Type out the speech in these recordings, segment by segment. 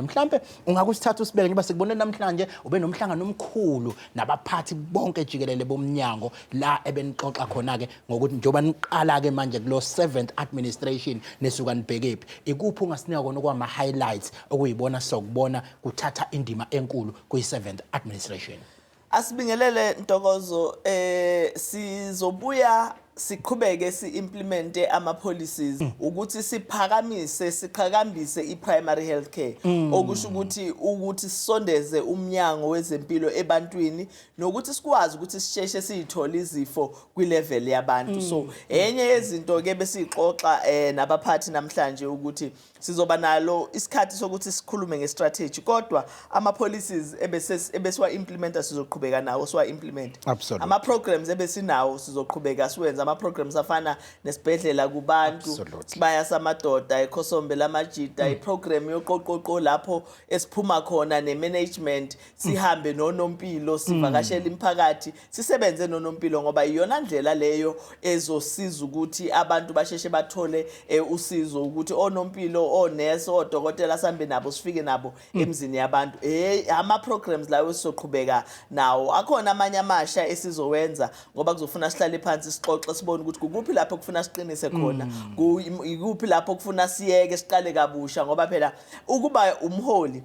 Mhlambe ungakusithatha usibeke, njengoba sikubone namhlanje ube nomhlangano omkhulu nabaphathi bonke jikelele bomnyango, la ebenixoxa khona ke ngokuthi njengoba niqala ke manje kulo 7th administration, nisuka nibhekephi? Ikuphi ungasinika kona okwama highlights okuyibona sokubona kuthatha indima enkulu kwi 7th administration? Asibingelele, Ntokozo. Sizobuya siqhubeke si-implemente ama policies ukuthi siphakamise, siqhakambise i-primary health care, okusho ukuthi sisondeze umnyango wezempilo ebantwini nokuthi sikwazi ukuthi sisheshe siyithole izifo kwi-level yabantu. So enye yezinto ke besixoxa nabaphathi namhlanje ukuthi sizoba nalo isikhathi sokuthi sikhulume nge-strategy, kodwa ama policies ebese ebesiwa implementa sizoqhubeka nawo siwa implement. Ama programs ebesinawo sizoqhubeka siwenze, ama programs afana nesibhedlela kubantu, sibaya samadoda, ekhosombe lamajida, iprogram yoqoqoqo lapho esiphuma khona ne-management, sihambe nonompilo, sivakashele imiphakathi, sisebenze nonompilo, ngoba iyona ndlela leyo ezosiza ukuthi abantu basheshe bathole usizo, ukuthi onompilo, onesi, odokotela sihambe nabo, sifike nabo emzini yabantu. Ama programs lawo esizoqhubeka nawo. Akhona amanye amasha esizowenza, ngoba kuzofuna sihlale phansi, sixoxe, sibone ukuthi kukuphi lapho kufuna siqinise khona, ikuphi lapho kufuna siyeke, siqale kabusha, ngoba phela ukuba umholi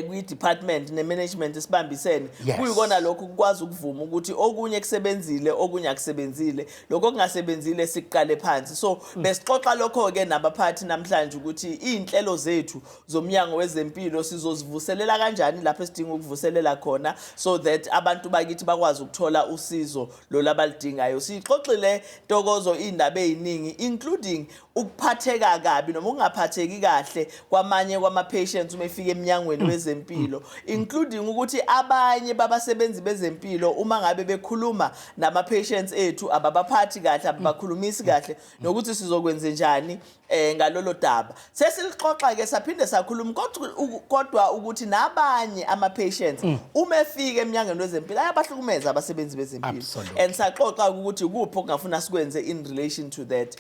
kwi department ne management sibambisene, kuyikona lokho kukwazi ukuvuma ukuthi okunye kusebenzile, okunye akusebenzile, lokho okungasebenzile siqale phansi. So besixoxa lokho ke nabaphathi namhlanje ukuthi izinhlelo zethu zomnyango wezempilo sizozivuselela kanjani lapho esidinga ukuvuselela khona, so that abantu bakithi bakwazi ukuthola usizo lo abalidingayo. Sixoxile, Ntokozo, indaba eziningi, including ukuphatheka kabi noma ukungaphatheki kahle kwamanye kwama-patients uma efika eminyangweni wezempilo, including ukuthi abanye babasebenzi bezempilo uma ngabe bekhuluma nama-patients ethu ababaphathi kahle, ababakhulumisi kahle, nokuthi sizokwenze njani ngalolo daba. Sesilixoxa ke, saphinde sakhuluma, kodwa ukuthi nabanye ama-patients uma efika eminyangweni wezempilo ayabahlukumeza abasebenzi bezempilo. And saxoxa ukuthi ukuphi okungafuna sikwenze in relation to that.